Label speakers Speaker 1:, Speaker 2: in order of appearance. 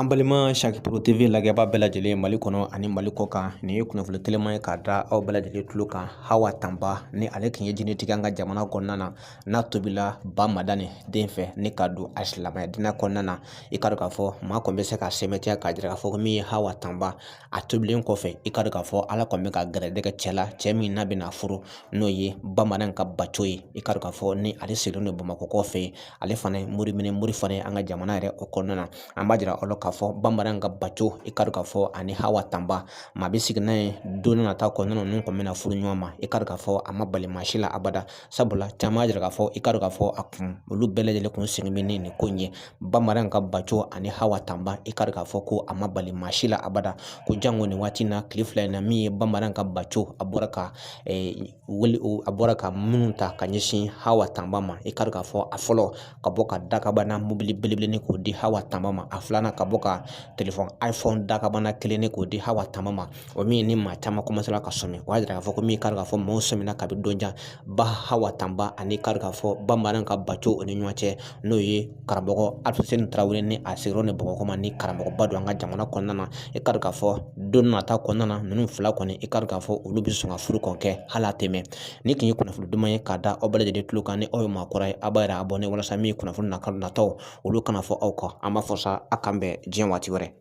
Speaker 1: An balima Saki Pro TV lajɛbaa bɛɛ lajɛlen Mali kɔnɔ ani Mali kɔ kan, nin ye kunnafoni teliman ye k'a da aw bɛɛ lajɛlen tulo kan. Hawa Tanba ni ale tun ye jinɛtigi an ka jamana kɔnɔna na, n'a tobila Ba Madani den fɛ ni ka don a silamɛya diinɛ kɔnɔna na. I k'a dɔn k'a fɔ maa kɔni bɛ se ka sɛmɛntiya k'a jira k'a fɔ min ye Hawa Tanba a tobilen kɔfɛ, i k'a dɔn k'a fɔ Ala kɔni bɛ ka gɛrɛjɛgɛ cɛ la, cɛ min n'a bɛna furu, n'o ye Bamanan ka Baco ye. I k'a dɔn k'a fɔ ni ale sigilen don Bamakɔ kɔfɛ, ale fana ye mori minɛ mori fana ye an ka jamana yɛrɛ o kɔnɔna na. An b'a jira aw la k'a fɔ Bamanan ka Baco, i k'a dɔn k'a fɔ ani Hawa Tanba maa bɛ sigi n'a ye don nata kɔnɔna na, ninnu kɔni bɛna furu ɲɔgɔn ma. I k'a dɔn k'a fɔ a ma bali maa si la abada, sabula caman y'a jira k'a fɔ i k'a dɔn k'a fɔ a kun olu bɛɛ lajɛlen kun segin bɛ ni nin ko in ye. Bamanan ka Baco ani Hawa Tanba, i k'a dɔn k'a fɔ ko a ma bali maa si la abada, ko jango nin waati in na, tile 2 in na, min ye Bamanan ka Baco, a bɔra ka wele, a bɔra ka minnu ta ka ɲɛsin Hawa Tanba ma. I k'a dɔn k'a fɔ a fɔlɔ ka bɔ ka dakabana mobili belebele k'o di Hawa Tanba ma, a filanan ka bɔ ka telefɔni iPhone dakabana kelen k'o di Hawa Tanba ma. O min ni maa caman kɔmasera ka sɔmi, o y'a jira k'a fɔ ko min k'a dɔn k'a fɔ maaw sɔmina kabi don jan ba Hawa Tanba ani k'a dɔn k'a fɔ Bamanan ka Baco o ni ɲɔgɔn cɛ, n'o ye karamɔgɔ Alifuseni Tarawele ni a sigiyɔrɔ ni Bamakɔ ma, ni karamɔgɔba don an ka jamana kɔnɔna na. I k'a dɔn k'a fɔ don nata kɔnɔna na, ninnu fila kɔni, i k'a dɔn k'a fɔ olu bɛ sɔn ka furu kɔni kɛ hali a tɛ mɛn. Nin tun ye kunnafoni duman ye k'a da aw bɛɛ lajɛlen tulo kan. Ni aw ye maa kura ye, aw b'a yɛrɛ abonné walasa min ye kunnafoni nataw olu kana fɔ aw kɔ. An b'a fɔ sa, a k'an bɛn diɲɛ waati wɛrɛ.